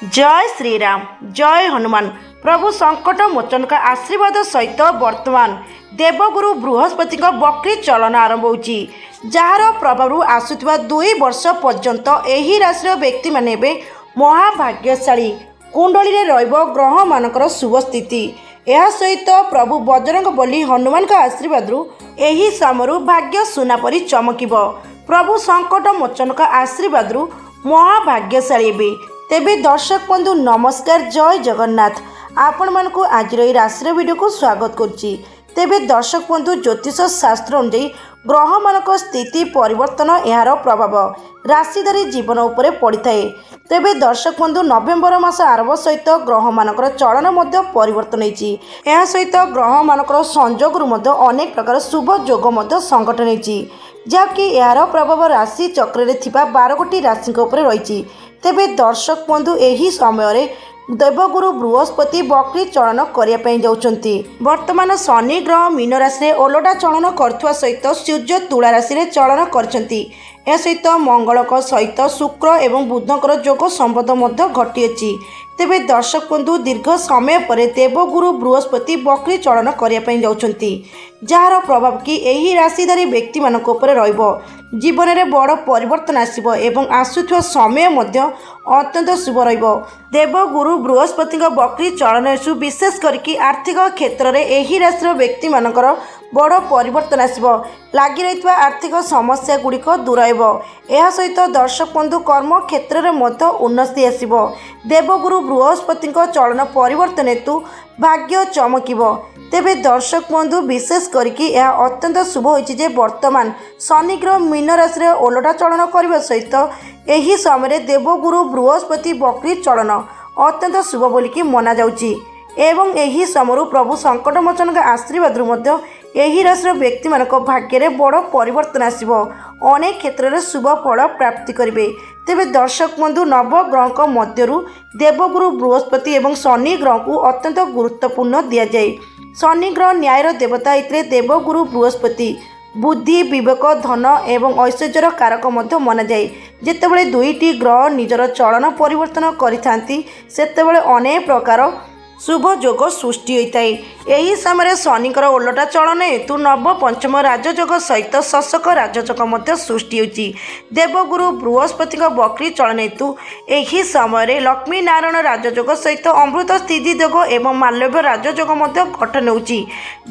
ଜୟ ଶ୍ରୀରାମ, ଜୟ ହନୁମାନ। ପ୍ରଭୁ ସଙ୍କଟ ମୋଚନଙ୍କ ଆଶୀର୍ବାଦ ସହିତ ବର୍ତ୍ତମାନ ଦେବଗୁରୁ ବୃହସ୍ପତିଙ୍କ ବକ୍ରି ଚଳନ ଆରମ୍ଭ ହେଉଛି, ଯାହାର ପ୍ରଭାବରୁ ଆସୁଥିବା 2 ବର୍ଷ ପର୍ଯ୍ୟନ୍ତ ଏହି ରାଶିର ବ୍ୟକ୍ତିମାନେ ଏବେ ମହାଭାଗ୍ୟଶାଳୀ। କୁଣ୍ଡଳୀରେ ରହିବ ଗ୍ରହମାନଙ୍କର ଶୁଭ ସ୍ଥିତି। ଏହା ସହିତ ପ୍ରଭୁ ବଜରଙ୍ଗ ବଲି ହନୁମାନଙ୍କ ଆଶୀର୍ବାଦରୁ ଏହି ସମୟରୁ ଭାଗ୍ୟ ସୁନା ପରି ଚମକିବ। ପ୍ରଭୁ ସଙ୍କଟ ମୋଚନଙ୍କ ଆଶୀର୍ବାଦରୁ ମହାଭାଗ୍ୟଶାଳୀ ହେବେ। ତେବେ ଦର୍ଶକ ବନ୍ଧୁ, ନମସ୍କାର, ଜୟ ଜଗନ୍ନାଥ। ଆପଣମାନଙ୍କୁ ଆଜିର ଏହି ରାଶିର ଭିଡ଼ିଓକୁ ସ୍ୱାଗତ କରୁଛି। ତେବେ ଦର୍ଶକ ବନ୍ଧୁ, ଜ୍ୟୋତିଷ ଶାସ୍ତ୍ର ଅନୁଯାୟୀ ଗ୍ରହମାନଙ୍କ ସ୍ଥିତି ପରିବର୍ତ୍ତନ ଏହାର ପ୍ରଭାବ ରାଶିଧାରୀ ଜୀବନ ଉପରେ ପଡ଼ିଥାଏ। ତେବେ ଦର୍ଶକ ବନ୍ଧୁ, ନଭେମ୍ବର ମାସ ଆରମ୍ଭ ସହିତ ଗ୍ରହମାନଙ୍କର ଚଳନ ମଧ୍ୟ ପରିବର୍ତ୍ତନ ହେଇଛି। ଏହା ସହିତ ଗ୍ରହମାନଙ୍କର ସଂଯୋଗରୁ ମଧ୍ୟ ଅନେକ ପ୍ରକାର ଶୁଭ ଯୋଗ ମଧ୍ୟ ସଂଗଠନ ହେଇଛି, ଯାହାକି ଏହାର ପ୍ରଭାବ ରାଶି ଚକ୍ରରେ ଥିବା 12 ଗୋଟି ରାଶିଙ୍କ ଉପରେ ରହିଛି। ତେବେ ଦର୍ଶକ ବନ୍ଧୁ, ଏହି ସମୟରେ ଦେବଗୁରୁ ବୃହସ୍ପତି ବକ୍ରି ଚଳନ କରିବା ପାଇଁ ଯାଉଛନ୍ତି। ବର୍ତ୍ତମାନ ଶନି ଗ୍ରହ ମୀନ ରାଶିରେ ଓଲଟା ଚଳନ କରୁଥିବା ସହିତ ସୂର୍ଯ୍ୟ ତୁଳା ରାଶିରେ ଚଳନ କରିଛନ୍ତି। ଏହା ସହିତ ମଙ୍ଗଳଙ୍କ ସହିତ ଶୁକ୍ର ଏବଂ ବୁଧଙ୍କର ଯୋଗ ସମ୍ବନ୍ଧ ମଧ୍ୟ ଘଟିଅଛି। ତେବେ ଦର୍ଶକ ବନ୍ଧୁ, ଦୀର୍ଘ ସମୟ ପରେ ଦେବଗୁରୁ ବୃହସ୍ପତି ବକ୍ରି ଚଳନ କରିବା ପାଇଁ ଯାଉଛନ୍ତି, ଯାହାର ପ୍ରଭାବ କି ଏହି ରାଶିଧାରୀ ବ୍ୟକ୍ତିମାନଙ୍କ ଉପରେ ରହିବ। ଜୀବନରେ ବଡ଼ ପରିବର୍ତ୍ତନ ଆସିବ ଏବଂ ଆସୁଥିବା ସମୟ ମଧ୍ୟ ଅତ୍ୟନ୍ତ ଶୁଭ ରହିବ। ଦେବଗୁରୁ ବୃହସ୍ପତିଙ୍କ ବକ୍ରି ଚଳନ ହେତୁ ବିଶେଷ କରିକି ଆର୍ଥିକ କ୍ଷେତ୍ରରେ ଏହି ରାଶିର ବ୍ୟକ୍ତିମାନଙ୍କର ବଡ଼ ପରିବର୍ତ୍ତନ ଆସିବ। ଲାଗି ରହିଥିବା ଆର୍ଥିକ ସମସ୍ୟା ଗୁଡ଼ିକ ଦୂର ହେବ। ଏହା ସହିତ ଦର୍ଶକ ବନ୍ଧୁ, କର୍ମ କ୍ଷେତ୍ରରେ ମଧ୍ୟ ଉନ୍ନତି ଆସିବ। ଦେବଗୁରୁ ବୃହସ୍ପତିଙ୍କ ଚଳନ ପରିବର୍ତ୍ତନ ହେତୁ ଭାଗ୍ୟ ଚମକିବ। ତେବେ ଦର୍ଶକ ବନ୍ଧୁ, ବିଶେଷ କରିକି ଏହା ଅତ୍ୟନ୍ତ ଶୁଭ ହୋଇଛି ଯେ ବର୍ତ୍ତମାନ ଶନି ଗ୍ରହ ମୀନ ରାଶିରେ ଓଲଟା ଚଳନ କରିବା ସହିତ ଏହି ସମୟରେ ଦେବଗୁରୁ ବୃହସ୍ପତି ବକ୍ରି ଚଳନ ଅତ୍ୟନ୍ତ ଶୁଭ ବୋଲିକି ମନାଯାଉଛି। ଏବଂ ଏହି ସମୟରୁ ପ୍ରଭୁ ସଙ୍କଟମୋଚନଙ୍କ ଆଶୀର୍ବାଦରୁ ମଧ୍ୟ ଏହି ରାଶିର ବ୍ୟକ୍ତିମାନଙ୍କ ଭାଗ୍ୟରେ ବଡ଼ ପରିବର୍ତ୍ତନ ଆସିବ। ଅନେକ କ୍ଷେତ୍ରରେ ଶୁଭ ଫଳ ପ୍ରାପ୍ତି କରିବେ। ତେବେ ଦର୍ଶକ ବନ୍ଧୁ, ନବଗ୍ରହଙ୍କ ମଧ୍ୟରୁ ଦେବଗୁରୁ ବୃହସ୍ପତି ଏବଂ ଶନି ଗ୍ରହଙ୍କୁ ଅତ୍ୟନ୍ତ ଗୁରୁତ୍ୱପୂର୍ଣ୍ଣ ଦିଆଯାଏ। ଶନି ଗ୍ରହ ନ୍ୟାୟର ଦେବତା ହେଇଥିଲେ ଦେବଗୁରୁ ବୃହସ୍ପତି ବୁଦ୍ଧି, ବିବେକ, ଧନ ଏବଂ ଐଶ୍ୱର୍ଯ୍ୟର କାରକ ମଧ୍ୟ ମନାଯାଏ। ଯେତେବେଳେ ଦୁଇଟି ଗ୍ରହ ନିଜର ଚଳନ ପରିବର୍ତ୍ତନ କରିଥାନ୍ତି, ସେତେବେଳେ ଅନେକ ପ୍ରକାର ଶୁଭ ଯୋଗ ସୃଷ୍ଟି ହୋଇଥାଏ। ଏହି ସମୟରେ ଶନିଙ୍କର ଓଲଟା ଚଳନ ହେତୁ ନବ ପଞ୍ଚମ ରାଜଯୋଗ ସହିତ ଶଶକ ରାଜଯୋଗ ମଧ୍ୟ ସୃଷ୍ଟି ହେଉଛି। ଦେବଗୁରୁ ବୃହସ୍ପତିଙ୍କ ବକ୍ରି ଚଳନ ହେତୁ ଏହି ସମୟରେ ଲକ୍ଷ୍ମୀ ନାରାୟଣ ରାଜଯୋଗ ସହିତ ଅମୃତ ସ୍ଥିତି ଯୋଗ ଏବଂ ମାଲବ୍ୟ ରାଜଯୋଗ ମଧ୍ୟ ଗଠନ ହେଉଛି,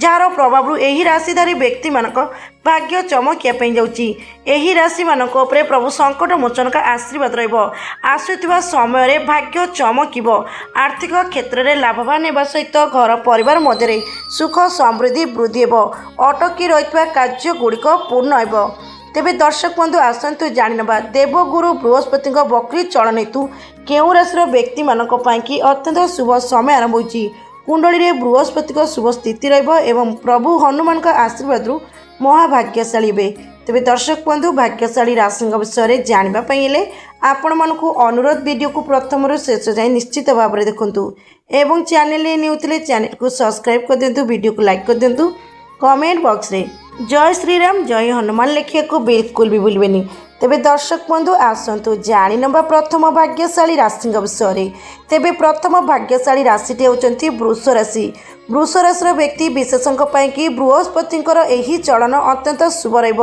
ଯାହାର ପ୍ରଭାବରୁ ଏହି ରାଶିଧାରୀ ବ୍ୟକ୍ତିମାନଙ୍କ ଭାଗ୍ୟ ଚମକିବା ପାଇଁ ଯାଉଛି। ଏହି ରାଶିମାନଙ୍କ ଉପରେ ପ୍ରଭୁ ସଙ୍କଟ ମୋଚନଙ୍କ ଆଶୀର୍ବାଦ ରହିବ। ଆସୁଥିବା ସମୟରେ ଭାଗ୍ୟ ଚମକିବ। ଆର୍ଥିକ କ୍ଷେତ୍ରରେ ଲାଭବାନ ହେବା ସହିତ ଘର ପରିବାର ମଧ୍ୟରେ ସୁଖ ସମୃଦ୍ଧି ବୃଦ୍ଧି ହେବ। ଅଟକି ରହିଥିବା କାର୍ଯ୍ୟ ଗୁଡ଼ିକ ପୂର୍ଣ୍ଣ ହେବ। ତେବେ ଦର୍ଶକ ବନ୍ଧୁ, ଆସନ୍ତୁ ଜାଣିନେବା ଦେବଗୁରୁ ବୃହସ୍ପତିଙ୍କ ବକ୍ରି ଚଳନ ହେତୁ କେଉଁ ରାଶିର ବ୍ୟକ୍ତିମାନଙ୍କ ପାଇଁକି ଅତ୍ୟନ୍ତ ଶୁଭ ସମୟ ଆରମ୍ଭ ହୋଇଛି। କୁଣ୍ଡଳୀରେ ବୃହସ୍ପତିଙ୍କ ଶୁଭ ସ୍ଥିତି ରହିବ ଏବଂ ପ୍ରଭୁ ହନୁମାନଙ୍କ ଆଶୀର୍ବାଦରୁ ମହାଭାଗ୍ୟଶାଳୀ ହେବେ। ତେବେ ଦର୍ଶକ ବନ୍ଧୁ, ଭାଗ୍ୟଶାଳୀ ରାଶିଙ୍କ ବିଷୟରେ ଜାଣିବା ପାଇଁ ହେଲେ ଆପଣମାନଙ୍କୁ ଅନୁରୋଧ, ଭିଡ଼ିଓକୁ ପ୍ରଥମରୁ ଶେଷ ଯାଏଁ ନିଶ୍ଚିତ ଭାବରେ ଦେଖନ୍ତୁ ଏବଂ ଚ୍ୟାନେଲରେ ନେଉଥିଲେ ଚ୍ୟାନେଲକୁ ସବସ୍କ୍ରାଇବ୍ କରିଦିଅନ୍ତୁ, ଭିଡ଼ିଓକୁ ଲାଇକ୍ କରିଦିଅନ୍ତୁ, କମେଣ୍ଟ ବକ୍ସରେ ଜୟ ଶ୍ରୀରାମ, ଜୟ ହନୁମାନ ଲେଖିବାକୁ ବିଲକୁଲ ବି ଭୁଲିବେନି। ତେବେ ଦର୍ଶକ ବନ୍ଧୁ, ଆସନ୍ତୁ ଜାଣିନେବା ପ୍ରଥମ ଭାଗ୍ୟଶାଳୀ ରାଶିଙ୍କ ବିଷୟରେ। ତେବେ ପ୍ରଥମ ଭାଗ୍ୟଶାଳୀ ରାଶିଟି ହେଉଛନ୍ତି ବୃଷ ରାଶି। ବୃଷ ରାଶିର ବ୍ୟକ୍ତି ବିଶେଷଙ୍କ ପାଇଁକି ବୃହସ୍ପତିଙ୍କର ଏହି ଚଳନ ଅତ୍ୟନ୍ତ ଶୁଭ ରହିବ।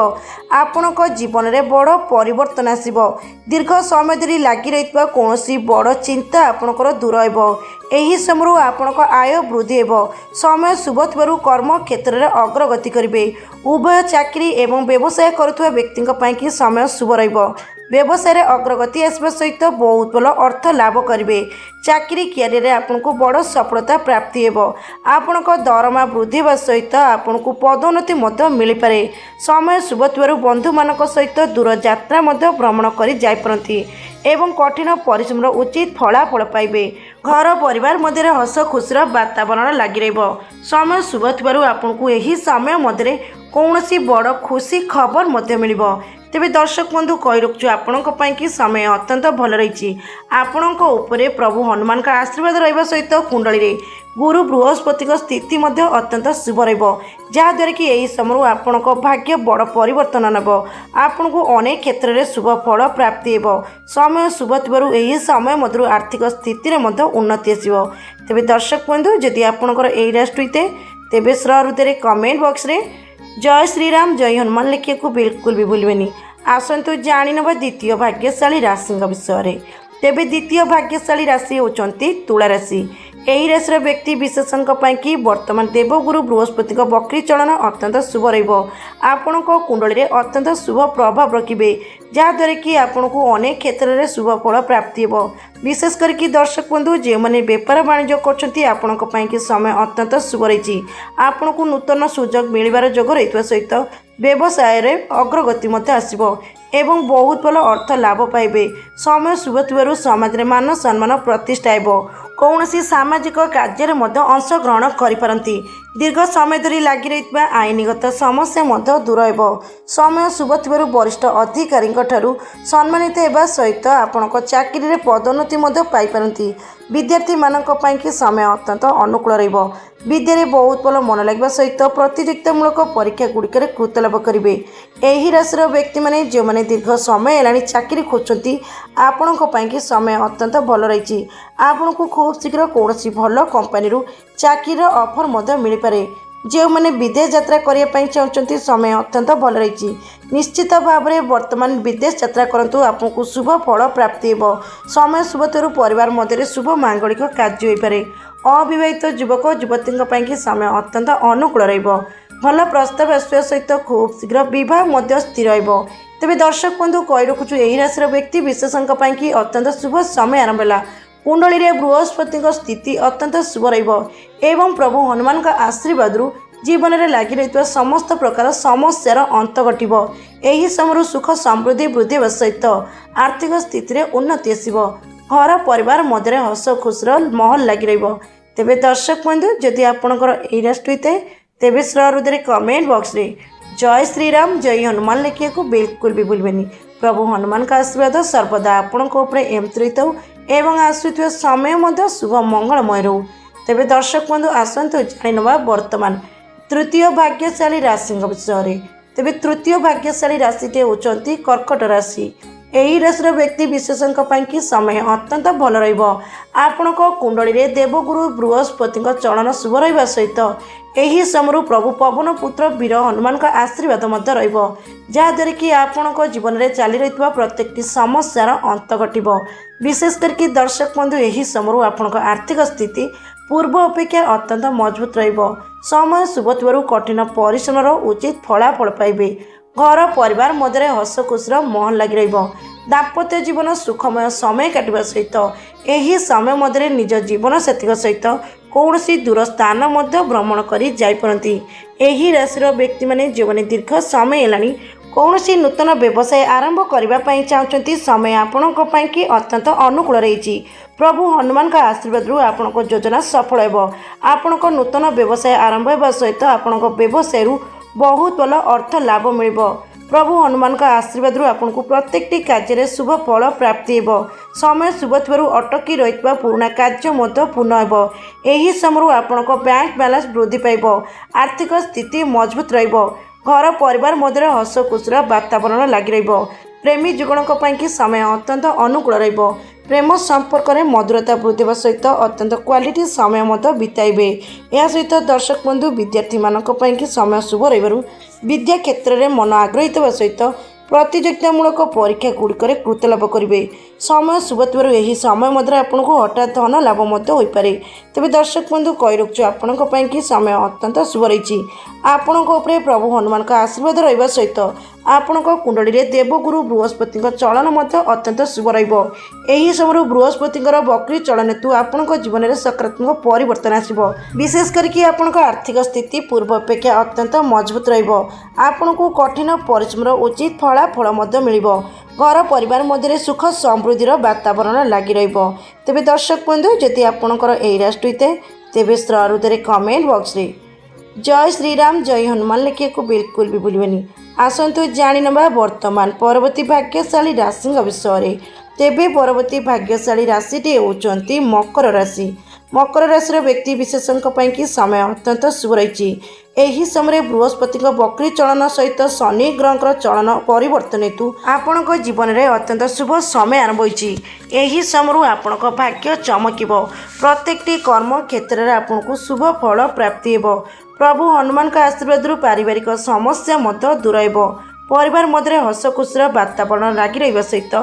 ଆପଣଙ୍କ ଜୀବନରେ ବଡ଼ ପରିବର୍ତ୍ତନ ଆସିବ। ଦୀର୍ଘ ସମୟ ଧରି ଲାଗି ରହିଥିବା କୌଣସି ବଡ଼ ଚିନ୍ତା ଆପଣଙ୍କର ଦୂର ହେବ। ଏହି ସମୟରୁ ଆପଣଙ୍କ ଆୟ ବୃଦ୍ଧି ହେବ। ସମୟ ଶୁଭ ଥିବାରୁ କର୍ମ କ୍ଷେତ୍ରରେ ଅଗ୍ରଗତି କରିବେ। ଉଭୟ ଚାକିରି ଏବଂ ବ୍ୟବସାୟ କରୁଥିବା ବ୍ୟକ୍ତିଙ୍କ ପାଇଁକି ସମୟ ଶୁଭ ରହିବ। ବ୍ୟବସାୟରେ ଅଗ୍ରଗତି ଆସିବା ସହିତ ବହୁତ ଭଲ ଅର୍ଥ ଲାଭ କରିବେ। ଚାକିରି କ୍ୟାରିୟରରେ ଆପଣଙ୍କୁ ବଡ଼ ସଫଳତା ପ୍ରାପ୍ତି ହେବ। ଆପଣଙ୍କ ଦରମା ବୃଦ୍ଧି ହେବା ସହିତ ଆପଣଙ୍କୁ ପଦୋନ୍ନତି ମଧ୍ୟ ମିଳିପାରେ। ସମୟ ଶୁଭ ଥିବାରୁ ବନ୍ଧୁମାନଙ୍କ ସହିତ ଦୂର ଯାତ୍ରା ମଧ୍ୟ ଭ୍ରମଣ କରି ଯାଇପାରନ୍ତି ଏବଂ କଠିନ ପରିଶ୍ରମର ଉଚିତ ଫଳାଫଳ ପାଇବେ। ଘର ପରିବାର ମଧ୍ୟରେ ହସ ଖୁସିର ବାତାବରଣ ଲାଗି ରହିବ। ସମୟ ଶୁଭ ଥିବାରୁ ଆପଣଙ୍କୁ ଏହି ସମୟ ମଧ୍ୟରେ କୌଣସି ବଡ଼ ଖୁସି ଖବର ମଧ୍ୟ ମିଳିବ। ତେବେ ଦର୍ଶକ ବନ୍ଧୁ, କହି ରଖୁଛୁ ଆପଣଙ୍କ ପାଇଁ କି ସମୟ ଅତ୍ୟନ୍ତ ଭଲ ରହିଛି। ଆପଣଙ୍କ ଉପରେ ପ୍ରଭୁ ହନୁମାନଙ୍କ ଆଶୀର୍ବାଦ ରହିବା ସହିତ କୁଣ୍ଡଳୀରେ ଗୁରୁ ବୃହସ୍ପତିଙ୍କ ସ୍ଥିତି ମଧ୍ୟ ଅତ୍ୟନ୍ତ ଶୁଭ ରହିବ, ଯାହାଦ୍ୱାରା କି ଏହି ସମୟରୁ ଆପଣଙ୍କ ଭାଗ୍ୟ ବଡ଼ ପରିବର୍ତ୍ତନ ନେବ। ଆପଣଙ୍କୁ ଅନେକ କ୍ଷେତ୍ରରେ ଶୁଭ ଫଳ ପ୍ରାପ୍ତି ହେବ। ସମୟ ଶୁଭ ଥିବାରୁ ଏହି ସମୟ ମଧ୍ୟରୁ ଆର୍ଥିକ ସ୍ଥିତିରେ ମଧ୍ୟ ଉନ୍ନତି ଆସିବ। ତେବେ ଦର୍ଶକ ବନ୍ଧୁ, ଯଦି ଆପଣଙ୍କର ଏହି ରାଶି ହୋଇଥାଏ, ତେବେ ସହୃଦୟରେ କମେଣ୍ଟ ବକ୍ସରେ ଜୟ ଶ୍ରୀରାମ, ଜୟ ହନୁମାନ ଲେଖିବାକୁ ବିଲକୁଲ ବି ଭୁଲିବେନି। ଆସନ୍ତୁ ଜାଣିନେବା ଦ୍ୱିତୀୟ ଭାଗ୍ୟଶାଳୀ ରାଶିଙ୍କ ବିଷୟରେ। ତେବେ ଦ୍ୱିତୀୟ ଭାଗ୍ୟଶାଳୀ ରାଶି ହେଉଛନ୍ତି ତୁଳା ରାଶି। ଏହି ରାଶିର ବ୍ୟକ୍ତି ବିଶେଷଙ୍କ ପାଇଁକି ବର୍ତ୍ତମାନ ଦେବଗୁରୁ ବୃହସ୍ପତିଙ୍କ ବକ୍ରି ଚଳନ ଅତ୍ୟନ୍ତ ଶୁଭ ରହିବ। ଆପଣଙ୍କ କୁଣ୍ଡଳୀରେ ଅତ୍ୟନ୍ତ ଶୁଭ ପ୍ରଭାବ ରଖିବେ, ଯାହାଦ୍ୱାରା କି ଆପଣଙ୍କୁ ଅନେକ କ୍ଷେତ୍ରରେ ଶୁଭ ଫଳ ପ୍ରାପ୍ତି ହେବ। ବିଶେଷ କରିକି ଦର୍ଶକ ବନ୍ଧୁ, ଯେଉଁମାନେ ବେପାର ବାଣିଜ୍ୟ କରୁଛନ୍ତି, ଆପଣଙ୍କ ପାଇଁକି ସମୟ ଅତ୍ୟନ୍ତ ଶୁଭ ରହିଛି। ଆପଣଙ୍କୁ ନୂତନ ସୁଯୋଗ ମିଳିବାର ଯୋଗ ରହିଥିବା ସହିତ ବ୍ୟବସାୟରେ ଅଗ୍ରଗତି ମଧ୍ୟ ଆସିବ ଏବଂ ବହୁତ ଭଲ ଅର୍ଥ ଲାଭ ପାଇବେ। ସମୟ ଶୁଭ ଥିବାରୁ ସମାଜରେ ମାନ ସମ୍ମାନ ପ୍ରତିଷ୍ଠା ହେବ। କୌଣସି ସାମାଜିକ କାର୍ଯ୍ୟରେ ମଧ୍ୟ ଅଂଶଗ୍ରହଣ କରିପାରନ୍ତି। ଦୀର୍ଘ ସମୟ ଧରି ଲାଗି ରହିଥିବା ଆଇନଗତ ସମସ୍ୟା ମଧ୍ୟ ଦୂର ହେବ। ସମୟ ଶୁଭ ଥିବାରୁ ବରିଷ୍ଠ ଅଧିକାରୀଙ୍କ ଠାରୁ ସମ୍ମାନିତ ହେବା ସହିତ ଆପଣଙ୍କ ଚାକିରିରେ ପଦୋନ୍ନତି ମଧ୍ୟ ପାଇପାରନ୍ତି। ବିଦ୍ୟାର୍ଥୀମାନଙ୍କ ପାଇଁକି ସମୟ ଅତ୍ୟନ୍ତ ଅନୁକୂଳ ରହିବ। ବିଦ୍ୟାରେ ବହୁତ ଭଲ ମନ ଲାଗିବା ସହିତ ପ୍ରତିଯୋଗିତାମୂଳକ ପରୀକ୍ଷା ଗୁଡ଼ିକରେ କୃତ ଲାଭ କରିବେ। ଏହି ରାଶିର ବ୍ୟକ୍ତିମାନେ ଯେଉଁମାନେ ଦୀର୍ଘ ସମୟ ହେଲାଣି ଚାକିରି ଖୋଜୁଛନ୍ତି, ଆପଣଙ୍କ ପାଇଁକି ସମୟ ଅତ୍ୟନ୍ତ ଭଲ ରହିଛି। ଆପଣଙ୍କୁ ଖୁବ୍ ଶୀଘ୍ର କୌଣସି ଭଲ କମ୍ପାନୀରୁ ଚାକିରିର ଅଫର୍ ମଧ୍ୟ ମିଳିପାରେ। ଯେଉଁମାନେ ବିଦେଶ ଯାତ୍ରା କରିବା ପାଇଁ ଚାହୁଁଛନ୍ତି, ସମୟ ଅତ୍ୟନ୍ତ ଭଲ ରହିଛି। ନିଶ୍ଚିତ ଭାବରେ ବର୍ତ୍ତମାନ ବିଦେଶ ଯାତ୍ରା କରନ୍ତୁ, ଆପଣଙ୍କୁ ଶୁଭ ଫଳ ପ୍ରାପ୍ତି ହେବ। ସମୟ ଶୁଭ ଥିବାରୁ ପରିବାର ମଧ୍ୟରେ ଶୁଭ ମାଙ୍ଗଳିକ କାର୍ଯ୍ୟ ହୋଇପାରେ। ଅବିବାହିତ ଯୁବକ ଯୁବତୀଙ୍କ ପାଇଁକି ସମୟ ଅତ୍ୟନ୍ତ ଅନୁକୂଳ ରହିବ। ଭଲ ପ୍ରସ୍ତାବ ଆସିବା ସହିତ ଖୁବ୍ ଶୀଘ୍ର ବିବାହ ମଧ୍ୟ ସ୍ଥିର ହେବ। ତେବେ ଦର୍ଶକ ବନ୍ଧୁ, କହି ରଖୁଛୁ ଏହି ରାଶିର ବ୍ୟକ୍ତି ବିଶେଷଙ୍କ ପାଇଁକି ଅତ୍ୟନ୍ତ ଶୁଭ ସମୟ ଆରମ୍ଭ ହେଲା। କୁଣ୍ଡଳୀରେ ବୃହସ୍ପତିଙ୍କ ସ୍ଥିତି ଅତ୍ୟନ୍ତ ଶୁଭ ରହିବ ଏବଂ ପ୍ରଭୁ ହନୁମାନଙ୍କ ଆଶୀର୍ବାଦରୁ ଜୀବନରେ ଲାଗି ରହିଥିବା ସମସ୍ତ ପ୍ରକାର ସମସ୍ୟାର ଅନ୍ତ ଘଟିବ। ଏହି ସମୟରୁ ସୁଖ ସମୃଦ୍ଧି ବୃଦ୍ଧି ହେବା ସହିତ ଆର୍ଥିକ ସ୍ଥିତିରେ ଉନ୍ନତି ଆସିବ। ଘର ପରିବାର ମଧ୍ୟରେ ହସ ଖୁସିର ମହଲ ଲାଗି ରହିବ। ତେବେ ଦର୍ଶକ ବନ୍ଧୁ, ଯଦି ଆପଣଙ୍କର ଏହି ରାଶି ହୋଇଥାଏ, ତେବେ ସହୃଦୟରେ କମେଣ୍ଟ ବକ୍ସରେ ଜୟ ଶ୍ରୀରାମ, ଜୟ ହନୁମାନ ଲେଖିବାକୁ ବିଲକୁଲ ବି ଭୁଲିବେନି। ପ୍ରଭୁ ହନୁମାନଙ୍କ ଆଶୀର୍ବାଦ ସର୍ବଦା ଆପଣଙ୍କ ଉପରେ ଏମିତି ରହିଥାଉ ଏବଂ ଆସୁଥିବା ସମୟ ମଧ୍ୟ ଶୁଭ ମଙ୍ଗଳମୟ ରହୁ। ତେବେ ଦର୍ଶକ ବନ୍ଧୁ, ଆସନ୍ତୁ ଜାଣିନେବା ବର୍ତ୍ତମାନ ତୃତୀୟ ଭାଗ୍ୟଶାଳୀ ରାଶିଙ୍କ ବିଷୟରେ। ତେବେ ତୃତୀୟ ଭାଗ୍ୟଶାଳୀ ରାଶିଟି ହେଉଛନ୍ତି କର୍କଟ ରାଶି। ଏହି ରାଶିର ବ୍ୟକ୍ତି ବିଶେଷଙ୍କ ପାଇଁକି ସମୟ ଅତ୍ୟନ୍ତ ଭଲ ରହିବ। ଆପଣଙ୍କ କୁଣ୍ଡଳୀରେ ଦେବଗୁରୁ ବୃହସ୍ପତିଙ୍କ ଚଳନ ଶୁଭ ରହିବା ସହିତ ଏହି ସମୟରୁ ପ୍ରଭୁ ପବନ ପୁତ୍ର ବୀର ହନୁମାନଙ୍କ ଆଶୀର୍ବାଦ ମଧ୍ୟ ରହିବ, ଯାହାଦ୍ୱାରା କି ଆପଣଙ୍କ ଜୀବନରେ ଚାଲି ରହିଥିବା ପ୍ରତ୍ୟେକଟି ସମସ୍ୟାର ଅନ୍ତ ଘଟିବ। ବିଶେଷ କରିକି ଦର୍ଶକ ବନ୍ଧୁ, ଏହି ସମୟରୁ ଆପଣଙ୍କ ଆର୍ଥିକ ସ୍ଥିତି ପୂର୍ବ ଅପେକ୍ଷା ଅତ୍ୟନ୍ତ ମଜବୁତ ରହିବ। ସମୟ ଶୁଭ ଥିବାରୁ କଠିନ ପରିଶ୍ରମର ଉଚିତ ଫଳାଫଳ ପାଇବେ। ଘର ପରିବାର ମଧ୍ୟରେ ହସ ଖୁସିର ମହଲ ଲାଗି ରହିବ। ଦାମ୍ପତ୍ୟ ଜୀବନ ସୁଖମୟ ସମୟ କାଟିବା ସହିତ ଏହି ସମୟ ମଧ୍ୟରେ ନିଜ ଜୀବନସାଥୀଙ୍କ ସହିତ କୌଣସି ଦୂର ସ୍ଥାନ ମଧ୍ୟ ଭ୍ରମଣ କରି ଯାଇପାରନ୍ତି। ଏହି ରାଶିର ବ୍ୟକ୍ତିମାନେ ଯେଉଁମାନେ ଦୀର୍ଘ ସମୟ ହେଲାଣି କୌଣସି ନୂତନ ବ୍ୟବସାୟ ଆରମ୍ଭ କରିବା ପାଇଁ ଚାହୁଁଛନ୍ତି, ସମୟ ଆପଣଙ୍କ ପାଇଁକି ଅତ୍ୟନ୍ତ ଅନୁକୂଳ ରହିଛି। ପ୍ରଭୁ ହନୁମାନଙ୍କ ଆଶୀର୍ବାଦରୁ ଆପଣଙ୍କ ଯୋଜନା ସଫଳ ହେବ। ଆପଣଙ୍କ ନୂତନ ବ୍ୟବସାୟ ଆରମ୍ଭ ହେବା ସହିତ ଆପଣଙ୍କ ବ୍ୟବସାୟରୁ ବହୁତ ଭଲ ଅର୍ଥ ଲାଭ ମିଳିବ। ପ୍ରଭୁ ହନୁମାନଙ୍କ ଆଶୀର୍ବାଦରୁ ଆପଣଙ୍କୁ ପ୍ରତ୍ୟେକଟି କାର୍ଯ୍ୟରେ ଶୁଭ ଫଳ ପ୍ରାପ୍ତି ହେବ। ସମୟ ଶୁଭ ଥିବାରୁ ଅଟକି ରହିଥିବା ପୁରୁଣା କାର୍ଯ୍ୟ ମଧ୍ୟ ପୂର୍ଣ୍ଣ ହେବ। ଏହି ସମୟରୁ ଆପଣଙ୍କ ବ୍ୟାଙ୍କ ବାଲାନ୍ସ ବୃଦ୍ଧି ପାଇବ। ଆର୍ଥିକ ସ୍ଥିତି ମଜବୁତ ରହିବ। ଘର ପରିବାର ମଧ୍ୟରେ ହସ ଖୁସିର ବାତାବରଣ ଲାଗି ରହିବ। ପ୍ରେମୀ ଯୁଗଳଙ୍କ ପାଇଁକି ସମୟ ଅତ୍ୟନ୍ତ ଅନୁକୂଳ ରହିବ। ପ୍ରେମ ସମ୍ପର୍କରେ ମଧୁରତା ବୃଦ୍ଧି ହେବା ସହିତ ଅତ୍ୟନ୍ତ କ୍ୱାଲିଟି ସମୟ ମଧ୍ୟ ବିତାଇବେ। ଏହା ସହିତ ଦର୍ଶକ ବନ୍ଧୁ, ବିଦ୍ୟାର୍ଥୀମାନଙ୍କ ପାଇଁକି ସମୟ ଶୁଭ ରହିବାରୁ ବିଦ୍ୟା କ୍ଷେତ୍ରରେ ମନ ଆଗ୍ରହୀ ହେବା ସହିତ ପ୍ରତିଯୋଗିତାମୂଳକ ପରୀକ୍ଷା ଗୁଡ଼ିକରେ କୃତ ଲାଭ କରିବେ। ସମୟ ଶୁଭ ଥିବାରୁ ଏହି ସମୟ ମଧ୍ୟରେ ଆପଣଙ୍କୁ ହଠାତ୍ ଧନ ଲାଭ ମଧ୍ୟ ହୋଇପାରେ। ତେବେ ଦର୍ଶକ ବନ୍ଧୁ, କହି ରଖୁଛୁ ଆପଣଙ୍କ ପାଇଁକି ସମୟ ଅତ୍ୟନ୍ତ ଶୁଭ ରହିଛି। ଆପଣଙ୍କ ଉପରେ ପ୍ରଭୁ ହନୁମାନଙ୍କ ଆଶୀର୍ବାଦ ରହିବା ସହିତ ଆପଣଙ୍କ କୁଣ୍ଡଳୀରେ ଦେବଗୁରୁ ବୃହସ୍ପତିଙ୍କ ଚଳନ ମଧ୍ୟ ଅତ୍ୟନ୍ତ ଶୁଭ ରହିବ। ଏହି ସମୟରୁ ବୃହସ୍ପତିଙ୍କର ବକ୍ରି ଚଳନ ହେତୁ ଆପଣଙ୍କ ଜୀବନରେ ସକାରାତ୍ମକ ପରିବର୍ତ୍ତନ ଆସିବ। ବିଶେଷ କରିକି ଆପଣଙ୍କ ଆର୍ଥିକ ସ୍ଥିତି ପୂର୍ବ ଅପେକ୍ଷା ଅତ୍ୟନ୍ତ ମଜବୁତ ରହିବ। ଆପଣଙ୍କୁ କଠିନ ପରିଶ୍ରମର ଉଚିତ ଫଳାଫଳ ମଧ୍ୟ ମିଳିବ। ଘର ପରିବାର ମଧ୍ୟରେ ସୁଖ ସମୃଦ୍ଧିର ବାତାବରଣ ଲାଗି ରହିବ। ତେବେ ଦର୍ଶକ ବନ୍ଧୁ, ଯଦି ଆପଣଙ୍କର ଏହି ରାଶି ହୋଇଥାଏ, ତେବେ ସହୃଦୟରେ କମେଣ୍ଟ ବକ୍ସରେ ଜୟ ଶ୍ରୀରାମ, ଜୟ ହନୁମାନ ଲେଖିବାକୁ ବିଲକୁଲ ବି ଭୁଲିବେନି। ଆସନ୍ତୁ ଜାଣିନେବା ବର୍ତ୍ତମାନ ପରବର୍ତ୍ତୀ ଭାଗ୍ୟଶାଳୀ ରାଶିଙ୍କ ବିଷୟରେ। ତେବେ ପରବର୍ତ୍ତୀ ଭାଗ୍ୟଶାଳୀ ରାଶିଟି ହେଉଛନ୍ତି ମକର ରାଶି। ମକର ରାଶିର ବ୍ୟକ୍ତି ବିଶେଷଙ୍କ ପାଇଁକି ସମୟ ଅତ୍ୟନ୍ତ ଶୁଭ ରହିଛି। ଏହି ସମୟରେ ବୃହସ୍ପତିଙ୍କ ବକ୍ରି ଚଳନ ସହିତ ଶନି ଗ୍ରହଙ୍କର ଚଳନ ପରିବର୍ତ୍ତନ ହେତୁ ଆପଣଙ୍କ ଜୀବନରେ ଅତ୍ୟନ୍ତ ଶୁଭ ସମୟ ଆରମ୍ଭ ହୋଇଛି। ଏହି ସମୟରୁ ଆପଣଙ୍କ ଭାଗ୍ୟ ଚମକିବ। ପ୍ରତ୍ୟେକଟି କର୍ମ କ୍ଷେତ୍ରରେ ଆପଣଙ୍କୁ ଶୁଭ ଫଳ ପ୍ରାପ୍ତି ହେବ। ପ୍ରଭୁ ହନୁମାନଙ୍କ ଆଶୀର୍ବାଦରୁ ପାରିବାରିକ ସମସ୍ୟା ମଧ୍ୟ ଦୂର ହେବ। ପରିବାର ମଧ୍ୟରେ ହସ ଖୁସିର ବାତାବରଣ ଲାଗି ରହିବା ସହିତ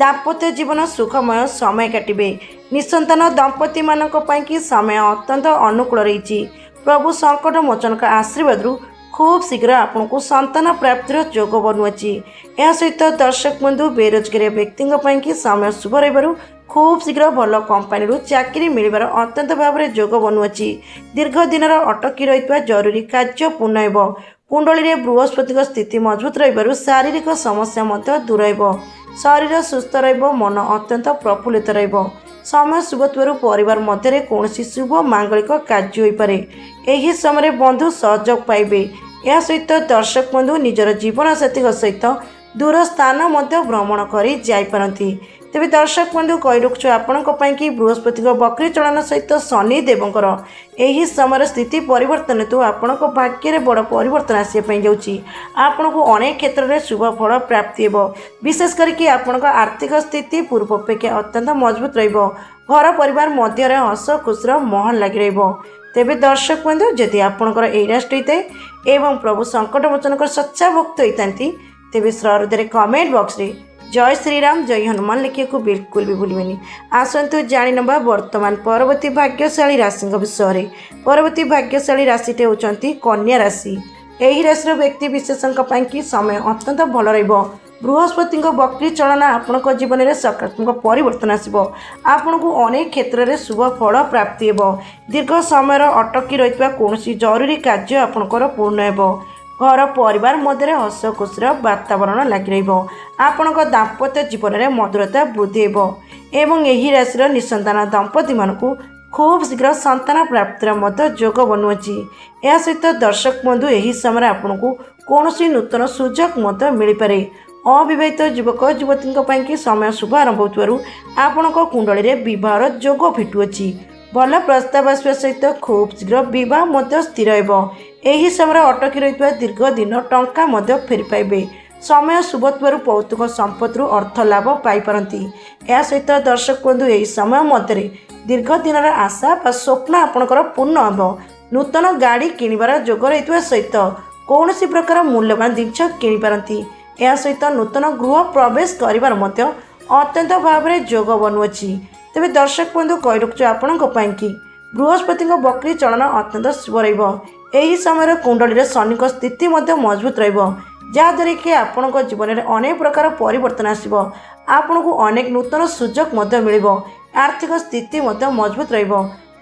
ଦାମ୍ପତ୍ୟ ଜୀବନ ସୁଖମୟ ସମୟ କାଟିବେ। ନିଃସନ୍ତାନ ଦମ୍ପତିମାନଙ୍କ ପାଇଁକି ସମୟ ଅତ୍ୟନ୍ତ ଅନୁକୂଳ ରହିଛି। ପ୍ରଭୁ ସଙ୍କଟ ମୋଚନଙ୍କ ଆଶୀର୍ବାଦରୁ ଖୁବ୍ ଶୀଘ୍ର ଆପଣଙ୍କୁ ସନ୍ତାନ ପ୍ରାପ୍ତିର ଯୋଗ ବନୁଅଛି। ଏହା ସହିତ ଦର୍ଶକ ବନ୍ଧୁ, ବେରୋଜଗାରିଆ ବ୍ୟକ୍ତିଙ୍କ ପାଇଁକି ସମୟ ଶୁଭ ରହିବାରୁ ଖୁବ୍ ଶୀଘ୍ର ଭଲ କମ୍ପାନୀରୁ ଚାକିରି ମିଳିବାର ଅତ୍ୟନ୍ତ ଭାବରେ ଯୋଗ ବନୁଅଛି। ଦୀର୍ଘ ଦିନର ଅଟକି ରହିଥିବା ଜରୁରୀ କାର୍ଯ୍ୟ ପୂର୍ଣ୍ଣ ହେବ। କୁଣ୍ଡଳୀରେ ବୃହସ୍ପତିଙ୍କ ସ୍ଥିତି ମଜବୁତ ରହିବାରୁ ଶାରୀରିକ ସମସ୍ୟା ମଧ୍ୟ ଦୂର ହେବ। ଶରୀର ସୁସ୍ଥ ରହିବ, ମନ ଅତ୍ୟନ୍ତ ପ୍ରଫୁଲ୍ଲିତ ରହିବ। ସମୟ ଶୁଭ ଥିବାରୁ ପରିବାର ମଧ୍ୟରେ କୌଣସି ଶୁଭ ମାଙ୍ଗଳିକ କାର୍ଯ୍ୟ ହୋଇପାରେ। ଏହି ସମୟରେ ବନ୍ଧୁ ସହଯୋଗ ପାଇବେ। ଏହା ସହିତ ଦର୍ଶକ ବନ୍ଧୁ, ନିଜର ଜୀବନସାଥୀଙ୍କ ସହିତ ଦୂର ସ୍ଥାନ ମଧ୍ୟ ଭ୍ରମଣ କରି ଯାଇପାରନ୍ତି। ତେବେ ଦର୍ଶକ ବନ୍ଧୁ, କହି ରଖୁଛୁ ଆପଣଙ୍କ ପାଇଁକି ବୃହସ୍ପତିଙ୍କ ବକ୍ରି ଚଳନ ସହିତ ଶନି ଦେବଙ୍କର ଏହି ସମୟର ସ୍ଥିତି ପରିବର୍ତ୍ତନ ହେତୁ ଆପଣଙ୍କ ଭାଗ୍ୟରେ ବଡ଼ ପରିବର୍ତ୍ତନ ଆସିବା ପାଇଁ ଯାଉଛି। ଆପଣଙ୍କୁ ଅନେକ କ୍ଷେତ୍ରରେ ଶୁଭ ଫଳ ପ୍ରାପ୍ତି ହେବ। ବିଶେଷ କରିକି ଆପଣଙ୍କ ଆର୍ଥିକ ସ୍ଥିତି ପୂର୍ବ ଅପେକ୍ଷା ଅତ୍ୟନ୍ତ ମଜବୁତ ରହିବ। ଘର ପରିବାର ମଧ୍ୟରେ ହସ ଖୁସିର ମହଲ ଲାଗି ରହିବ। ତେବେ ଦର୍ଶକ ବନ୍ଧୁ, ଯଦି ଆପଣଙ୍କର ଏହି ରାଶି ହୋଇଥାଏ ଏବଂ ପ୍ରଭୁ ସଙ୍କଟମୋଚନଙ୍କର ସଚ୍ଚା ଭକ୍ତ ହୋଇଥାନ୍ତି, ତେବେ ସହୃଦୟରେ କମେଣ୍ଟ ବକ୍ସରେ ଜୟ ଶ୍ରୀରାମ, ଜୟ ହନୁମାନ ଲେଖିବାକୁ ବିଲକୁଲ ବି ଭୁଲିବେନି। ଆସନ୍ତୁ ଜାଣିନେବା ବର୍ତ୍ତମାନ ପରବର୍ତ୍ତୀ ଭାଗ୍ୟଶାଳୀ ରାଶିଙ୍କ ବିଷୟରେ। ପରବର୍ତ୍ତୀ ଭାଗ୍ୟଶାଳୀ ରାଶିଟି ହେଉଛନ୍ତି କନ୍ୟା ରାଶି। ଏହି ରାଶିର ବ୍ୟକ୍ତି ବିଶେଷଙ୍କ ପାଇଁକି ସମୟ ଅତ୍ୟନ୍ତ ଭଲ ରହିବ। ବୃହସ୍ପତିଙ୍କ ବକ୍ରି ଚଳନ ଆପଣଙ୍କ ଜୀବନରେ ସକାରାତ୍ମକ ପରିବର୍ତ୍ତନ ଆସିବ। ଆପଣଙ୍କୁ ଅନେକ କ୍ଷେତ୍ରରେ ଶୁଭ ଫଳ ପ୍ରାପ୍ତି ହେବ। ଦୀର୍ଘ ସମୟର ଅଟକି ରହିଥିବା କୌଣସି ଜରୁରୀ କାର୍ଯ୍ୟ ଆପଣଙ୍କର ପୂର୍ଣ୍ଣ ହେବ। ଘର ପରିବାର ମଧ୍ୟରେ ହସ ଖୁସିର ବାତାବରଣ ଲାଗି ରହିବ। ଆପଣଙ୍କ ଦାମ୍ପତ୍ୟ ଜୀବନରେ ମଧୁରତା ବୃଦ୍ଧି ହେବ ଏବଂ ଏହି ରାଶିର ନିଃସନ୍ତାନ ଦମ୍ପତିମାନଙ୍କୁ ଖୁବ୍ ଶୀଘ୍ର ସନ୍ତାନ ପ୍ରାପ୍ତିର ମଧ୍ୟ ଯୋଗ ବନୁଅଛି। ଏହା ସହିତ ଦର୍ଶକ ବନ୍ଧୁ, ଏହି ସମୟରେ ଆପଣଙ୍କୁ କୌଣସି ନୂତନ ସୁଯୋଗ ମଧ୍ୟ ମିଳିପାରେ। ଅବିବାହିତ ଯୁବକ ଯୁବତୀଙ୍କ ପାଇଁକି ସମୟ ଶୁଭ ଆରମ୍ଭ ହେଉଥିବାରୁ ଆପଣଙ୍କ କୁଣ୍ଡଳୀରେ ବିବାହର ଯୋଗ ଫିଟୁଅଛି। ଭଲ ପ୍ରସ୍ତାବ ଆସିବା ସହିତ ଖୁବ୍ ଶୀଘ୍ର ବିବାହ ମଧ୍ୟ ସ୍ଥିର ହେବ। ଏହି ସମୟରେ ଅଟକି ରହିଥିବା ଦୀର୍ଘ ଦିନ ଟଙ୍କା ମଧ୍ୟ ଫେରି ପାଇବେ। ସମୟ ଶୁଭ ଥିବାରୁ ପୌତୁକ ସମ୍ପତ୍ତିରୁ ଅର୍ଥ ଲାଭ ପାଇପାରନ୍ତି। ଏହା ସହିତ ଦର୍ଶକ ବନ୍ଧୁ, ଏହି ସମୟ ମଧ୍ୟରେ ଦୀର୍ଘ ଦିନର ଆଶା ବା ସ୍ୱପ୍ନ ଆପଣଙ୍କର ପୂର୍ଣ୍ଣ ହେବ। ନୂତନ ଗାଡ଼ି କିଣିବାର ଯୋଗ ରହିଥିବା ସହିତ କୌଣସି ପ୍ରକାର ମୂଲ୍ୟବାନ ଜିନିଷ କିଣିପାରନ୍ତି। ଏହା ସହିତ ନୂତନ ଗୃହ ପ୍ରବେଶ କରିବାର ମଧ୍ୟ ଅତ୍ୟନ୍ତ ଭାବରେ ଯୋଗ ବନୁଅଛି। ତେବେ ଦର୍ଶକ ବନ୍ଧୁ, କହି ରଖୁଛୁ ଆପଣଙ୍କ ପାଇଁକି ବୃହସ୍ପତିଙ୍କ ବକ୍ରି ଚଳନ ଅତ୍ୟନ୍ତ ଶୁଭ ରହିବ। ଏହି ସମୟରେ କୁଣ୍ଡଳୀରେ ଶନିଙ୍କ ସ୍ଥିତି ମଧ୍ୟ ମଜବୁତ ରହିବ, ଯାହାଦ୍ୱାରା କି ଆପଣଙ୍କ ଜୀବନରେ ଅନେକ ପ୍ରକାର ପରିବର୍ତ୍ତନ ଆସିବ। ଆପଣଙ୍କୁ ଅନେକ ନୂତନ ସୁଯୋଗ ମଧ୍ୟ ମିଳିବ। ଆର୍ଥିକ ସ୍ଥିତି ମଧ୍ୟ ମଜବୁତ ରହିବ।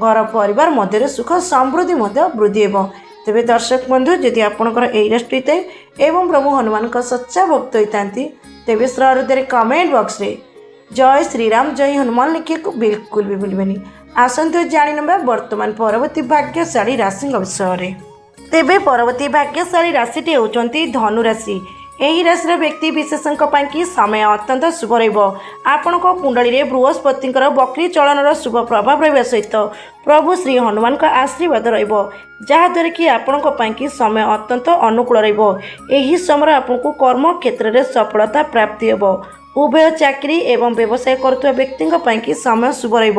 ଘର ପରିବାର ମଧ୍ୟରେ ସୁଖ ସମୃଦ୍ଧି ମଧ୍ୟ ବୃଦ୍ଧି ହେବ। ତେବେ ଦର୍ଶକ ବନ୍ଧୁ, ଯଦି ଆପଣଙ୍କର ଏହି ରାଶି ହୋଇଥାଏ ଏବଂ ପ୍ରଭୁ ହନୁମାନଙ୍କ ସଚ୍ଚା ଭକ୍ତ ହୋଇଥାନ୍ତି, ତେବେ ସହୃଦୟରେ କମେଣ୍ଟ ବକ୍ସରେ ଜୟ ଶ୍ରୀରାମ, ଜୟ ହନୁମାନ ଲେଖିବାକୁ ବିଲକୁଲ ବି ଭୁଲିବେନି। ଆସନ୍ତୁ ଜାଣିନେବା ବର୍ତ୍ତମାନ ପରବର୍ତ୍ତୀ ଭାଗ୍ୟଶାଳୀ ରାଶିଙ୍କ ବିଷୟରେ। ତେବେ ପରବର୍ତ୍ତୀ ଭାଗ୍ୟଶାଳୀ ରାଶିଟି ହେଉଛନ୍ତି ଧନୁରାଶି। ଏହି ରାଶିର ବ୍ୟକ୍ତି ବିଶେଷଙ୍କ ପାଇଁକି ସମୟ ଅତ୍ୟନ୍ତ ଶୁଭ ରହିବ। ଆପଣଙ୍କ କୁଣ୍ଡଳୀରେ ବୃହସ୍ପତିଙ୍କର ବକ୍ରି ଚଳନର ଶୁଭ ପ୍ରଭାବ ରହିବା ସହିତ ପ୍ରଭୁ ଶ୍ରୀ ହନୁମାନଙ୍କ ଆଶୀର୍ବାଦ ରହିବ, ଯାହାଦ୍ୱାରା କି ଆପଣଙ୍କ ପାଇଁକି ସମୟ ଅତ୍ୟନ୍ତ ଅନୁକୂଳ ରହିବ। ଏହି ସମୟରେ ଆପଣଙ୍କୁ କର୍ମ କ୍ଷେତ୍ରରେ ସଫଳତା ପ୍ରାପ୍ତି ହେବ। ଉଭୟ ଚାକିରି ଏବଂ ବ୍ୟବସାୟ କରୁଥିବା ବ୍ୟକ୍ତିଙ୍କ ପାଇଁକି ସମୟ ଶୁଭ ରହିବ।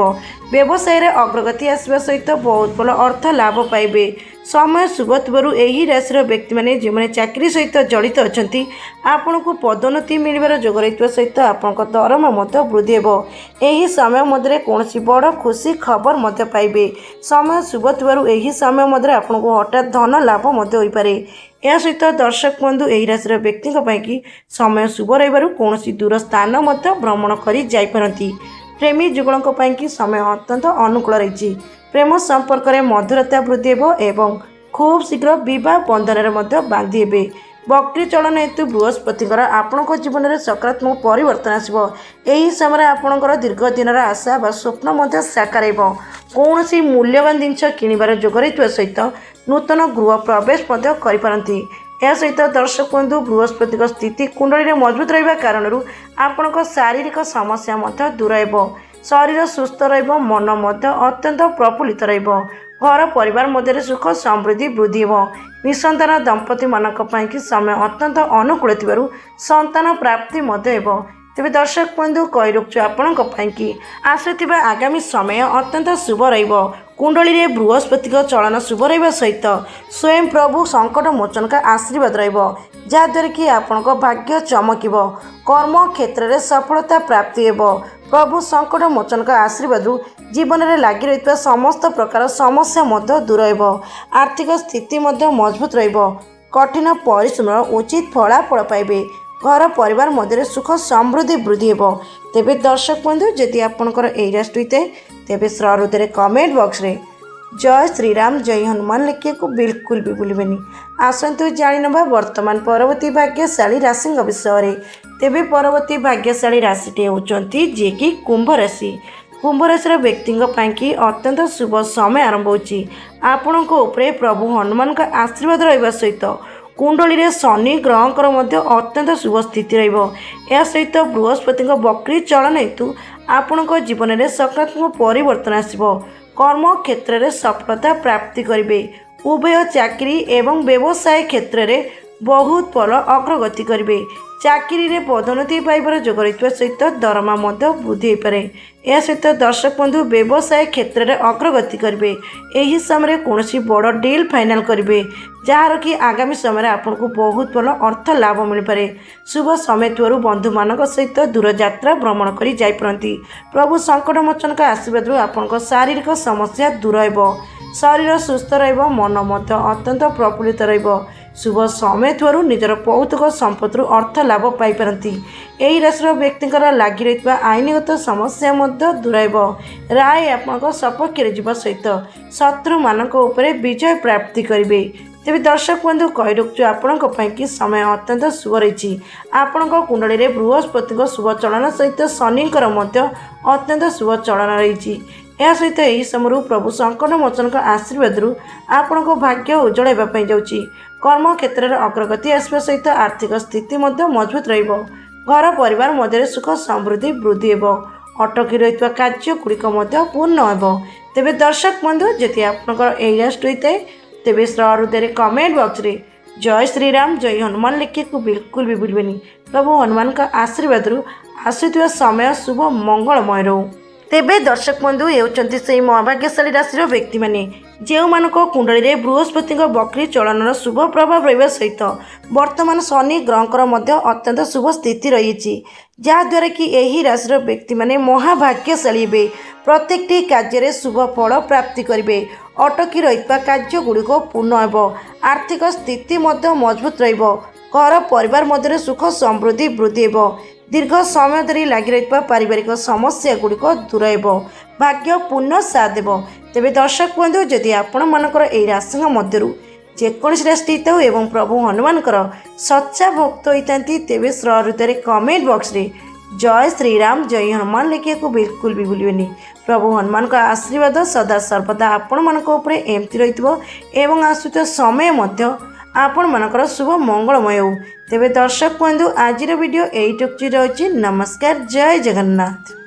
ବ୍ୟବସାୟରେ ଅଗ୍ରଗତି ଆସିବା ସହିତ ବହୁତ ଭଲ ଅର୍ଥ ଲାଭ ପାଇବେ। ସମୟ ଶୁଭ ଥିବାରୁ ଏହି ରାଶିର ବ୍ୟକ୍ତିମାନେ ଯେଉଁମାନେ ଚାକିରି ସହିତ ଜଡ଼ିତ ଅଛନ୍ତି, ଆପଣଙ୍କୁ ପଦୋନ୍ନତି ମିଳିବାର ଯୋଗ ରହିଥିବା ସହିତ ଆପଣଙ୍କ ଦରମା ମଧ୍ୟ ବୃଦ୍ଧି ହେବ। ଏହି ସମୟ ମଧ୍ୟରେ କୌଣସି ବଡ଼ ଖୁସି ଖବର ମଧ୍ୟ ପାଇବେ। ସମୟ ଶୁଭ ଥିବାରୁ ଏହି ସମୟ ମଧ୍ୟରେ ଆପଣଙ୍କୁ ହଠାତ୍ ଧନ ଲାଭ ମଧ୍ୟ ହୋଇପାରେ। ଏହା ସହିତ ଦର୍ଶକ ବନ୍ଧୁ, ଏହି ରାଶିର ବ୍ୟକ୍ତିଙ୍କ ପାଇଁକି ସମୟ ଶୁଭ ରହିବାରୁ କୌଣସି ଦୂର ସ୍ଥାନ ମଧ୍ୟ ଭ୍ରମଣ କରି ଯାଇପାରନ୍ତି। ପ୍ରେମୀ ଯୁଗଳଙ୍କ ପାଇଁକି ସମୟ ଅତ୍ୟନ୍ତ ଅନୁକୂଳ ରହିଛି। ପ୍ରେମ ସମ୍ପର୍କରେ ମଧୁରତା ବୃଦ୍ଧି ହେବ ଏବଂ ଖୁବ୍ ଶୀଘ୍ର ବିବାହ ବନ୍ଧନରେ ମଧ୍ୟ ବାନ୍ଧି ହେବେ। ବକ୍ରି ଚଳନ ହେତୁ ବୃହସ୍ପତିଙ୍କର ଆପଣଙ୍କ ଜୀବନରେ ସକାରାତ୍ମକ ପରିବର୍ତ୍ତନ ଆସିବ। ଏହି ସମୟରେ ଆପଣଙ୍କର ଦୀର୍ଘ ଦିନର ଆଶା ବା ସ୍ୱପ୍ନ ମଧ୍ୟ ସାକାର ହେବ। କୌଣସି ମୂଲ୍ୟବାନ ଜିନିଷ କିଣିବାର ଯୋଗ ରହିଥିବା ସହିତ ନୂତନ ଗୃହ ପ୍ରବେଶ ମଧ୍ୟ କରିପାରନ୍ତି। ଏହା ସହିତ ଦର୍ଶକ ବନ୍ଧୁ, ବୃହସ୍ପତିଙ୍କ ସ୍ଥିତି କୁଣ୍ଡଳୀରେ ମଜବୁତ ରହିବା କାରଣରୁ ଆପଣଙ୍କ ଶାରୀରିକ ସମସ୍ୟା ମଧ୍ୟ ଦୂର ହେବ। ଶରୀର ସୁସ୍ଥ ରହିବ, ମନ ମଧ୍ୟ ଅତ୍ୟନ୍ତ ପ୍ରଫୁଲ୍ଲିତ ରହିବ। ଘର ପରିବାର ମଧ୍ୟରେ ସୁଖ ସମୃଦ୍ଧି ବୃଦ୍ଧି ହେବ। ନିସନ୍ତାନ ଦମ୍ପତିମାନଙ୍କ ପାଇଁକି ସମୟ ଅତ୍ୟନ୍ତ ଅନୁକୂଳ ଥିବାରୁ ସନ୍ତାନ ପ୍ରାପ୍ତି ମଧ୍ୟ ହେବ। ତେବେ ଦର୍ଶକ ବନ୍ଧୁ, କହି ରଖୁଛୁ ଆପଣଙ୍କ ପାଇଁକି ଆସୁଥିବା ଆଗାମୀ ସମୟ ଅତ୍ୟନ୍ତ ଶୁଭ ରହିବ। କୁଣ୍ଡଳୀରେ ବୃହସ୍ପତିଙ୍କ ଚଳନ ଶୁଭ ରହିବା ସହିତ ସ୍ୱୟଂ ପ୍ରଭୁ ସଙ୍କଟ ମୋଚନଙ୍କ ଆଶୀର୍ବାଦ ରହିବ, ଯାହାଦ୍ୱାରା କି ଆପଣଙ୍କ ଭାଗ୍ୟ ଚମକିବ, କର୍ମ କ୍ଷେତ୍ରରେ ସଫଳତା ପ୍ରାପ୍ତି ହେବ। ପ୍ରଭୁ ସଙ୍କଟ ମୋଚନଙ୍କ ଆଶୀର୍ବାଦରୁ ଜୀବନରେ ଲାଗି ରହିଥିବା ସମସ୍ତ ପ୍ରକାର ସମସ୍ୟା ମଧ୍ୟ ଦୂର ହେବ। ଆର୍ଥିକ ସ୍ଥିତି ମଧ୍ୟ ମଜବୁତ ରହିବ। କଠିନ ପରିଶ୍ରମର ଉଚିତ ଫଳାଫଳ ପାଇବେ। ଘର ପରିବାର ମଧ୍ୟରେ ସୁଖ ସମୃଦ୍ଧି ବୃଦ୍ଧି ହେବ। ତେବେ ଦର୍ଶକ ବନ୍ଧୁ, ଯଦି ଆପଣଙ୍କର ଏହି ରାଶି ହୋଇଥାଏ, ତେବେ ସହୃଦୟରେ କମେଣ୍ଟ ବକ୍ସରେ ଜୟ ଶ୍ରୀରାମ, ଜୟ ହନୁମାନ ଲେଖିବାକୁ ବିଲକୁଲ ବି ଭୁଲିବେନି। ଆସନ୍ତୁ ଜାଣିନେବା ବର୍ତ୍ତମାନ ପରବର୍ତ୍ତୀ ଭାଗ୍ୟଶାଳୀ ରାଶିଙ୍କ ବିଷୟରେ। ତେବେ ପରବର୍ତ୍ତୀ ଭାଗ୍ୟଶାଳୀ ରାଶିଟି ହେଉଛନ୍ତି ଯିଏକି କୁମ୍ଭ ରାଶି। କୁମ୍ଭ ରାଶିର ବ୍ୟକ୍ତିଙ୍କ ପାଇଁକି ଅତ୍ୟନ୍ତ ଶୁଭ ସମୟ ଆରମ୍ଭ ହେଉଛି। ଆପଣଙ୍କ ଉପରେ ପ୍ରଭୁ ହନୁମାନଙ୍କ ଆଶୀର୍ବାଦ ରହିବା ସହିତ କୁଣ୍ଡଳୀରେ ଶନି ଗ୍ରହଙ୍କର ମଧ୍ୟ ଅତ୍ୟନ୍ତ ଶୁଭ ସ୍ଥିତି ରହିବ। ଏହା ସହିତ ବୃହସ୍ପତିଙ୍କ ବକ୍ରି ଚଳନ ହେତୁ ଆପଣଙ୍କ ଜୀବନରେ ସକାରାତ୍ମକ ପରିବର୍ତ୍ତନ ଆସିବ। କର୍ମ କ୍ଷେତ୍ରରେ ସଫଳତା ପ୍ରାପ୍ତି କରିବେ। ଉଭୟ ଚାକିରି ଏବଂ ବ୍ୟବସାୟ କ୍ଷେତ୍ରରେ ବହୁତ ଭଲ ଅଗ୍ରଗତି କରିବେ। ଚାକିରିରେ ପଦୋନ୍ନତି ପାଇବାର ଯୋଗ ରହିଥିବା ସହିତ ଦରମା ମଧ୍ୟ ବୃଦ୍ଧି ହୋଇପାରେ। ଏହା ସହିତ ଦର୍ଶକ ବନ୍ଧୁ, ବ୍ୟବସାୟ କ୍ଷେତ୍ରରେ ଅଗ୍ରଗତି କରିବେ। ଏହି ସମୟରେ କୌଣସି ବଡ଼ ଡିଲ୍ ଫାଇନାଲ୍ କରିବେ, ଯାହାର କି ଆଗାମୀ ସମୟରେ ଆପଣଙ୍କୁ ବହୁତ ଭଲ ଅର୍ଥ ଲାଭ ମିଳିପାରେ। ଶୁଭ ସମୟ ଥିବାରୁ ବନ୍ଧୁମାନଙ୍କ ସହିତ ଦୂରଯାତ୍ରା ଭ୍ରମଣ କରି ଯାଇପାରନ୍ତି। ପ୍ରଭୁ ସଙ୍କଟମୋଚନଙ୍କ ଆଶୀର୍ବାଦରୁ ଆପଣଙ୍କ ଶାରୀରିକ ସମସ୍ୟା ଦୂର ହେବ। ଶରୀର ସୁସ୍ଥ ରହିବ, ମନ ମଧ୍ୟ ଅତ୍ୟନ୍ତ ପ୍ରଫୁଲ୍ଲିତ ରହିବ। ଶୁଭ ସମୟ ଥିବାରୁ ନିଜର ପୌତୁକ ସମ୍ପତ୍ତିରୁ ଅର୍ଥ ଲାଭ ପାଇପାରନ୍ତି। ଏହି ରାଶିର ବ୍ୟକ୍ତିଙ୍କର ଲାଗି ରହିଥିବା ଆଇନଗତ ସମସ୍ୟା ମଧ୍ୟ ଦୂର ହେବ। ରାୟ ଆପଣଙ୍କ ସପକ୍ଷରେ ଯିବା ସହିତ ଶତ୍ରୁମାନଙ୍କ ଉପରେ ବିଜୟ ପ୍ରାପ୍ତି କରିବେ। ତେବେ ଦର୍ଶକ ବନ୍ଧୁ, କହି ରଖୁଛୁ ଆପଣଙ୍କ ପାଇଁକି ସମୟ ଅତ୍ୟନ୍ତ ଶୁଭ ରହିଛି। ଆପଣଙ୍କ କୁଣ୍ଡଳୀରେ ବୃହସ୍ପତିଙ୍କ ଶୁଭ ଚଳନ ସହିତ ଶନିଙ୍କର ମଧ୍ୟ ଅତ୍ୟନ୍ତ ଶୁଭ ଚଳନ ରହିଛି। ଏହା ସହିତ ଏହି ସମୟରୁ ପ୍ରଭୁ ସଙ୍କଟମୋଚନଙ୍କ ଆଶୀର୍ବାଦରୁ ଆପଣଙ୍କ ଭାଗ୍ୟ ଉଜ୍ଜଳ ହେବା ପାଇଁ ଯାଉଛି। କର୍ମ କ୍ଷେତ୍ରରେ ଅଗ୍ରଗତି ଆସିବା ସହିତ ଆର୍ଥିକ ସ୍ଥିତି ମଧ୍ୟ ମଜବୁତ ରହିବ। ଘର ପରିବାର ମଧ୍ୟରେ ସୁଖ ସମୃଦ୍ଧି ବୃଦ୍ଧି ହେବ। ଅଟକି ରହିଥିବା କାର୍ଯ୍ୟ ଗୁଡ଼ିକ ମଧ୍ୟ ପୂର୍ଣ୍ଣ ହେବ। ତେବେ ଦର୍ଶକ ବନ୍ଧୁ, ଯଦି ଆପଣଙ୍କର ଏହି ରାଶି ହୋଇଥାଏ, ତେବେ ସହୃଦୟରେ କମେଣ୍ଟ ବକ୍ସରେ ଜୟ ଶ୍ରୀରାମ, ଜୟ ହନୁମାନ ଲେଖିବାକୁ ବିଲକୁଲ ବି ଭୁଲିବେନି। ପ୍ରଭୁ ହନୁମାନଙ୍କ ଆଶୀର୍ବାଦରୁ ଆସୁଥିବା ସମୟ ଶୁଭ ମଙ୍ଗଳମୟ ରହୁ। ତେବେ ଦର୍ଶକ ବନ୍ଧୁ, ହେଉଛନ୍ତି ସେହି ମହାଭାଗ୍ୟଶାଳୀ ରାଶିର ବ୍ୟକ୍ତିମାନେ ଯେଉଁମାନଙ୍କ କୁଣ୍ଡଳୀରେ ବୃହସ୍ପତିଙ୍କ ବକ୍ରି ଚଳନର ଶୁଭ ପ୍ରଭାବ ରହିବା ସହିତ ବର୍ତ୍ତମାନ ଶନି ଗ୍ରହଙ୍କର ମଧ୍ୟ ଅତ୍ୟନ୍ତ ଶୁଭ ସ୍ଥିତି ରହିଛି, ଯାହାଦ୍ୱାରା କି ଏହି ରାଶିର ବ୍ୟକ୍ତିମାନେ ମହାଭାଗ୍ୟଶାଳୀ ହେବେ। ପ୍ରତ୍ୟେକଟି କାର୍ଯ୍ୟରେ ଶୁଭ ଫଳ ପ୍ରାପ୍ତି କରିବେ। ଅଟକି ରହିଥିବା କାର୍ଯ୍ୟଗୁଡ଼ିକ ପୂର୍ଣ୍ଣ ହେବ। ଆର୍ଥିକ ସ୍ଥିତି ମଧ୍ୟ ମଜବୁତ ରହିବ। ଘର ପରିବାର ମଧ୍ୟରେ ସୁଖ ସମୃଦ୍ଧି ବୃଦ୍ଧି ହେବ। ଦୀର୍ଘ ସମୟ ଧରି ଲାଗି ରହିଥିବା ପାରିବାରିକ ସମସ୍ୟା ଗୁଡ଼ିକ ଦୂର ହେବ। ଭାଗ୍ୟ ପୂର୍ଣ୍ଣ ସାଥ ଦେବ। ତେବେ ଦର୍ଶକ ବନ୍ଧୁ, ଯଦି ଆପଣମାନଙ୍କର ଏହି ରାଶିଙ୍କ ମଧ୍ୟରୁ ଯେକୌଣସି ରାଶି ହେଇଥାଉ ଏବଂ ପ୍ରଭୁ ହନୁମାନଙ୍କର ସଚ୍ଚା ଭକ୍ତ ହୋଇଥାନ୍ତି, ତେବେ ସହୃଦୟରେ କମେଣ୍ଟ ବକ୍ସରେ ଜୟ ଶ୍ରୀରାମ, ଜୟ ହନୁମାନ ଲେଖିବାକୁ ବିଲକୁଲ ବି ଭୁଲିବେନି। ପ୍ରଭୁ ହନୁମାନଙ୍କ ଆଶୀର୍ବାଦ ସଦା ସର୍ବଦା ଆପଣମାନଙ୍କ ଉପରେ ଏମିତି ରହିଥିବ ଏବଂ ଆସୁଥିବା ସମୟ ମଧ୍ୟ ଆପଣମାନଙ୍କର ଶୁଭ ମଙ୍ଗଳମୟ ହେଉ। ତେବେ ଦର୍ଶକ ବନ୍ଧୁ, ଆଜିର ଭିଡ଼ିଓ ଏଇଠୁ ରହିଛି। ନମସ୍କାର, ଜୟ ଜଗନ୍ନାଥ।